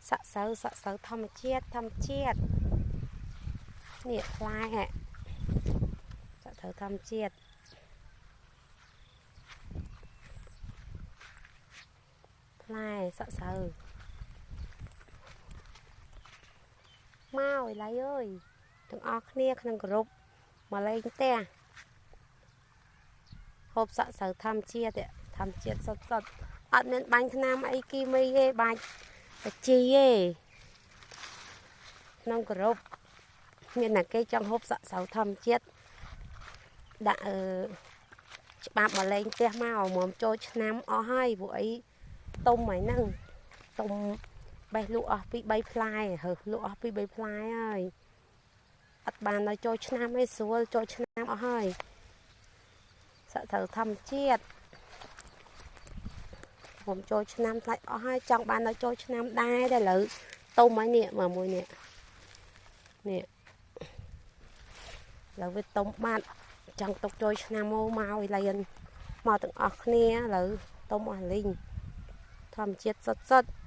សាក់ស្រូវសាក់ស្រូវធម្មជាតិធម្មជាតិនេះផ្លែសាក់ស្រូវធម្មជាតិផ្លែសាក់ស្រូវមកឥឡូវអើយទាំងអស់គ្នាក្នុងក្រុមមកលេងផ្ទះហូបសាក់ស្រូវធម្មជាតិធម្មជាតិសុទ្ធសុទ្ធអត់មានបាញ់ថ្នាំអីគីមីទេបាច់បជីទេក្នុងក្រុមមានតែគេចង់ហូបសាក់ស្រូវធម្មជាតិដាក់អឺច្បាប់មកលេងផ្ទះមកមុំចូលឆ្នាំអស់ហើយព្រោះអីទុំហើយហ្នឹងទុំបេះលក់អស់ពី3ផ្លែហើលក់អស់ពី3ផ្លែហើយអត់បានដល់ចូលឆ្នាំឯងស្រួលចូលឆ្នាំអស់ហើយសាក់ស្រូវធម្មជាតិខ្ញុំចូលឆ្នាំថ្លៃអស់ហើយចង់បានដល់ចូលឆ្នាំដែរតែឥឡូវទុំហើយនេះមកមួយនេះនេះឥឡូវវាទុំបាត់ចង់ទុកចូលឆ្នាំមកមកឲ្យលៀនមកទាំងអស់គ្នាឥឡូវទុំអស់លីងធម្មជាតិសុទ្ធសុទ្ធ។